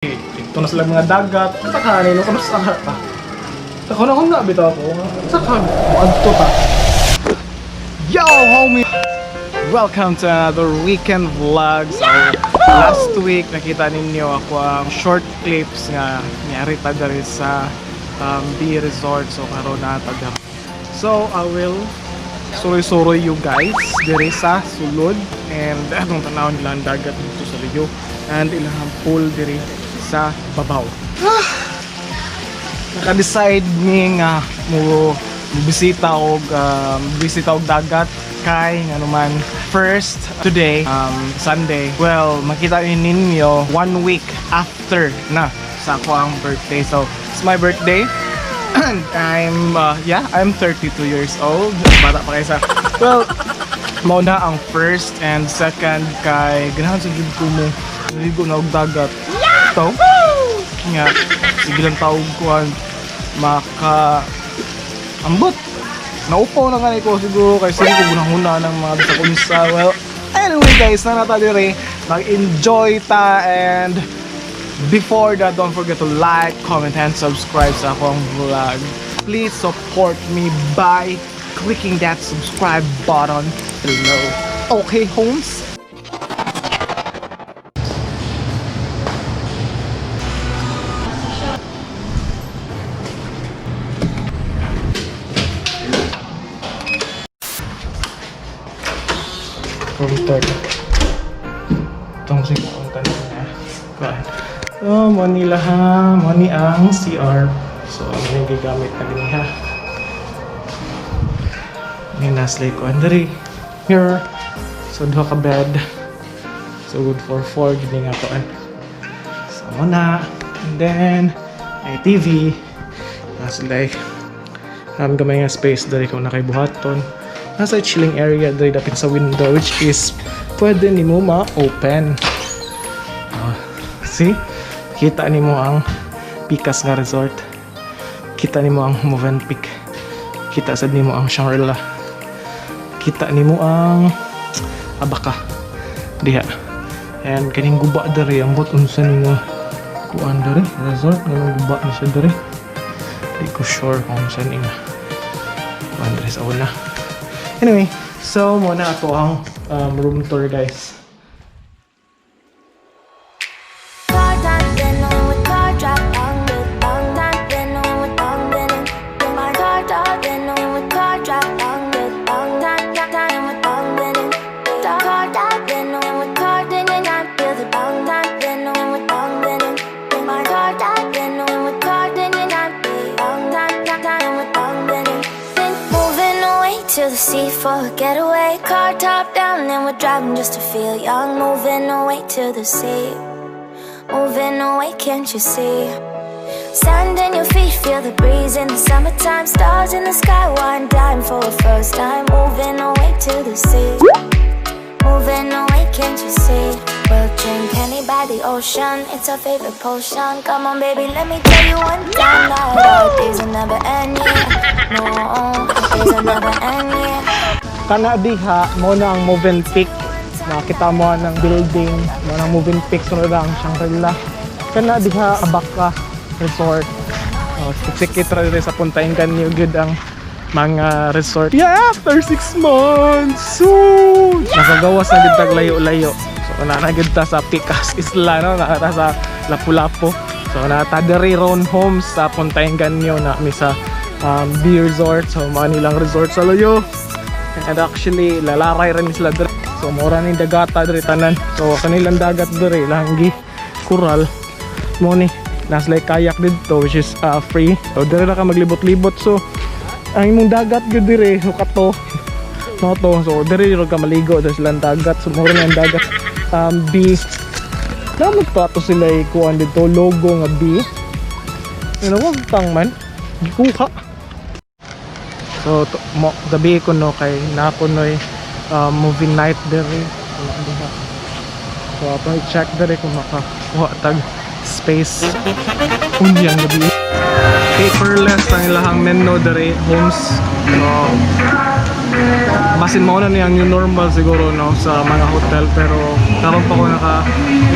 Ito na sila mga dagat. Saka no, kano sa ka. Ako na kung bitaw ako. Saka moadto ta. Yo, homie! Welcome to another weekend vlog. So, last week nakita ninyo ako ang short clips nga niari ta diri sa B Resort. So, karon na ta diri. So, I will suroy-suroy you guys diri sa sulod and atong tanawon nila ang dagat dito sa Rio and ilang pool diri sa babaw. Naka-decide ni nga mo bisita og dagat kay nga naman first today, Sunday. Well, makita ni ninyo one week after na sa ako ang birthday. So it's my birthday and I'm yeah, I'm 32 years old. Bata pa kaysa. Well, mao na ang first and second kay ganahan sa jud ko mo ligo na og dagat. To nga sige lang tawag kuan maka ambot. Naupaw na nga ko siguro kay sige ko gunahuna ng mga bisag unsa. Well, anyway guys, na ta diri mag-enjoy ta and before that, don't forget to like, comment, and subscribe sa akong vlog. Please support me by clicking that subscribe button below. Okay, Holmes? Room. Itong sige kung tanong niya. Kuan. So, mo nila ha, mo ni ang CR. So, ano yung gigamit na gini ha. Ni naslay ko andari. Mirror. So, duha ka bed. So, good for four gini nga kuan. So, mo na. And then, ay TV. Naslay gamay nga space diri kung nakay buhaton. Nasa chilling area diri dapit sa window which is pwede nimo ma-open. Ah, see? Kita nimo ang Pikas nga resort. Kita nimo ang Movenpick. Kita sad nimo ang Shangri-La. Kita nimo ang Abaka. Diha. And kaning guba diri ambot unsa ni nga kuan diri resort nga guba ni siya diri. Di ko sure kung unsa ni nga kuan diri sa una. Anyway, so muna ato ang room tour, guys. Moving away to the sea for a getaway. Car top down and we're driving just to feel young. Moving away to the sea. Moving away, can't you see? Sand in your feet, feel the breeze in the summertime. Stars in the sky, one dime for a first time. Moving away to the sea. Moving away, can't you see? We'll drink honey by the ocean. It's our favorite potion. Come on, baby, let me tell you one time that our days will never end, yeah. No, our days will never end, yeah. Kana diha mo na ang Movenpick. Nakita mo ng building, mo na ang Movenpick, sunod ang Shangri-La. Kana diha Abaka Resort. Oh, sikit ra diri sa Punta Inganyo gud ang mga resort. Yeah, after 6 months. So, nakagawas na gid tag layo-layo. So, na gid ta sa Pikas Isla no, naa ta sa Lapu-Lapu. So, naa ta diri ron Homes sa Punta Inganyo na mi sa B Resort. So, mga nilang resort sa layo. And actually, lalaray rin sila diri. So, mura ni dagata diri tanan. So, kanilang dagat diri lang gi kural. Mo ni nas like kayak didto which is free. So, diri ra ka maglibot-libot. So, ang imong dagat gyud diri so kato. No to. So, diri ra ka maligo diri silang dagat. So, mura ni ang dagat. B. Namot pa to sila ikuan dito logo nga B. Ano wag tang man. Gikuha. So to, mo gabi ko no kay na noy movie night diri. So, diha. So ato i-check diri kung makakuha tag space unyang gabi. Paperless ang ilahang menu diri homes. So Basin mao na niya ang new normal siguro, no, sa mga hotel, pero karon pa ko naka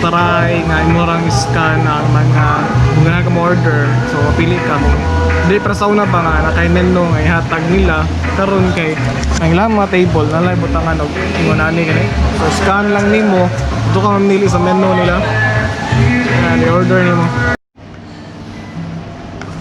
try nga imurang scan ang mga kung ganahan ka mo order, so mapili ka kung di para sa una pa nga nakay menu nga ihatag nila. Karon kay ang ilang mga table na lang butangan og ingon ani kani, so scan lang nimo do ka mamili sa menu nila and i-order nimo.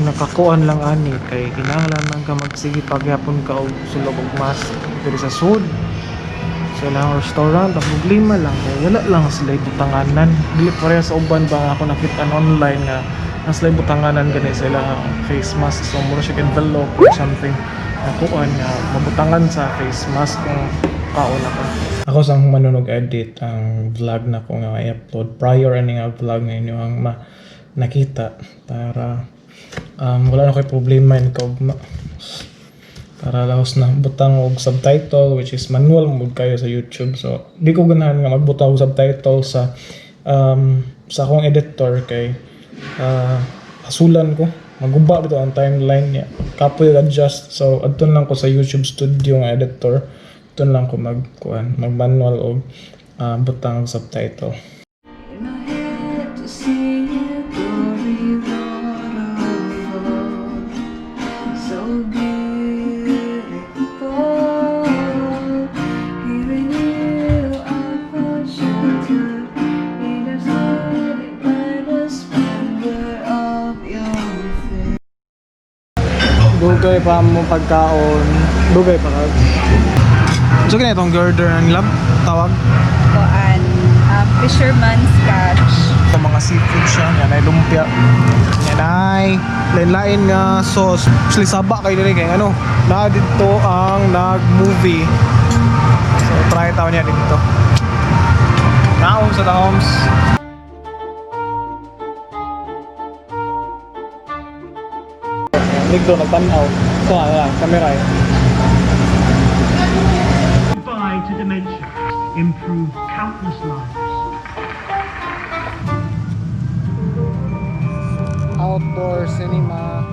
Nakakuan lang ani kay kinahanglan man ka magsige pagyapon ka og sulog og mask diri sa sud sa ilang restaurant. Ang problema lang kay wala lang sila butanganan, dili pareha sa uban ba nga ako nakita online nga ang sila butanganan gani sa ilang face mask, so mura siya envelope or something na kuan nga mabutangan sa face mask kung kaon na ka. Ako sang manunog edit ang vlog na ko nga i-upload prior ani nga vlog nga inyo ang ma nakita para wala na ko'y problema in kaugma para laos na butang og subtitle, which is manual mo kayo sa YouTube. So di ko ganahan nga magbutang og subtitle sa akong editor kay hasulan ko, maguba bitaw ang timeline niya, kapoy adjust. So adto lang ko sa YouTube Studio nga editor, adto lang ko mag kuan, mag manual og butang og subtitle. In my head to see your glory, Lord of all. So beautiful. Here in you I find shelter in the shining bright splendor of your face. Dugay pa mo pagkaon. Dugay pa ka. So kini itong girder ang lab tawag Kuan, fisherman's catch. Sa mga seafood siya, yan ay lumpia. Yan ay lain-lain nga sauce. Actually saba kayo diri kay ano, na dito ang nag-movie. So try taon niya dito. Naong sa Homes. Nigdo nagtan-aw. So, ano lang, camera eh. Goodbye to dementia, improve countless lives. Outdoor cinema.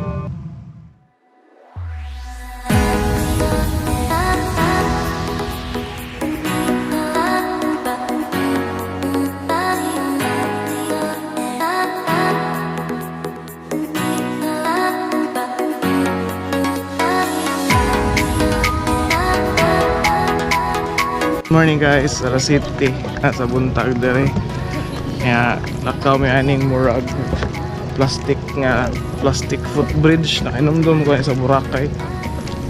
Morning guys, sa City, sa buntag dere. Kaya lakaw may aning murag plastic nga plastic footbridge, nakainomdom ko sa Boracay.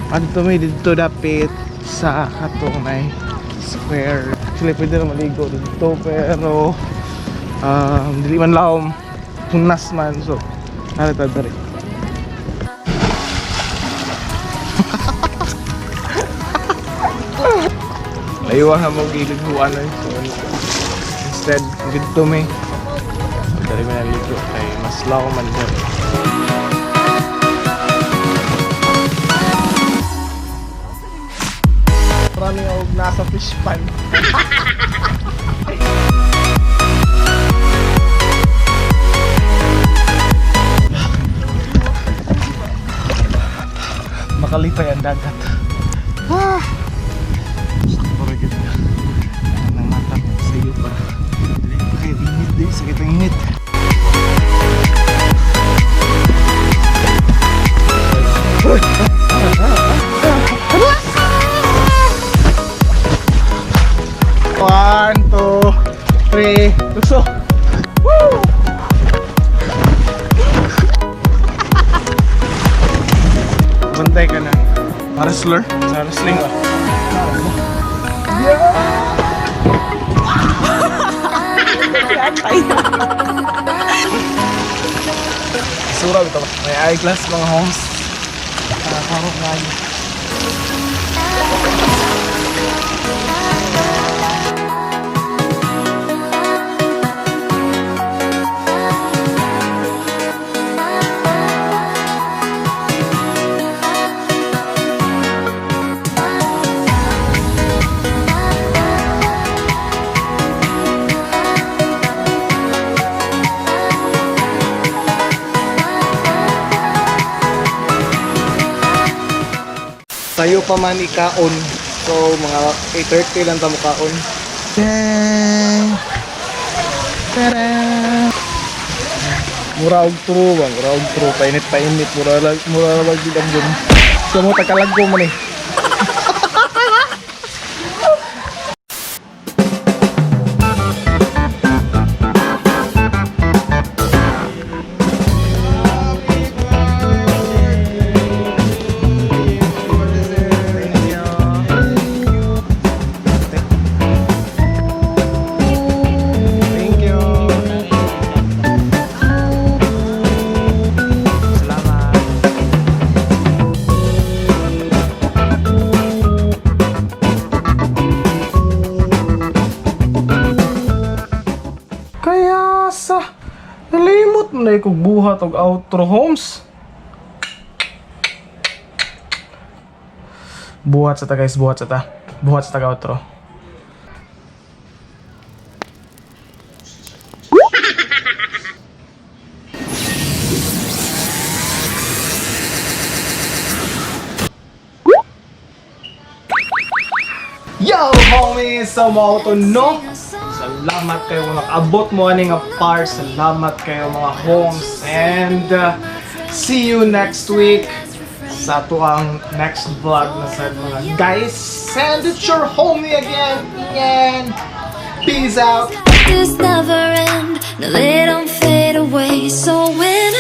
Adto may didto dapit sa katong may square. Actually pwede na maligo dito pero dili man laom, hunas man, so narito diri. Layuan na mo giliguan ay, so instead didto may dali may naligo kay mas laom man diri. Marami og nasa fish pan. Makalipay ang dagat. Ah! Sakto ra gyud na. Ang mata ko sa iyo pa. Dili pa kayo init di, sakit ang init. One, two, three, tukso. Woo! Bantay ka na. Wrestler? Sa wrestling ba? Sura bitaw. May eyeglass mga homes. Ah, parang nga. Sayo pa man ikaon. So mga 8:30 lang ta mukaon. Tara! Mura og true ba? Mura og true. Painit painit. Mura lang gid ang dun. So mo tagalag ko man eh. Thank you. Salamat. Kaya sa nalimot mo na ikog buhat og outro, homes. Buhat sa ta, guys, buhat sa ta. Buhat sa taga outro. Yo, homies! So, mao to, no? Salamat kayo kung nakaabot mo ani nga part. Salamat kayo, mga homes. And see you next week sa ato ang next vlog na sa mga guys. And it's your homie again, Ian. Peace out! This never end, no, they don't fade away. So when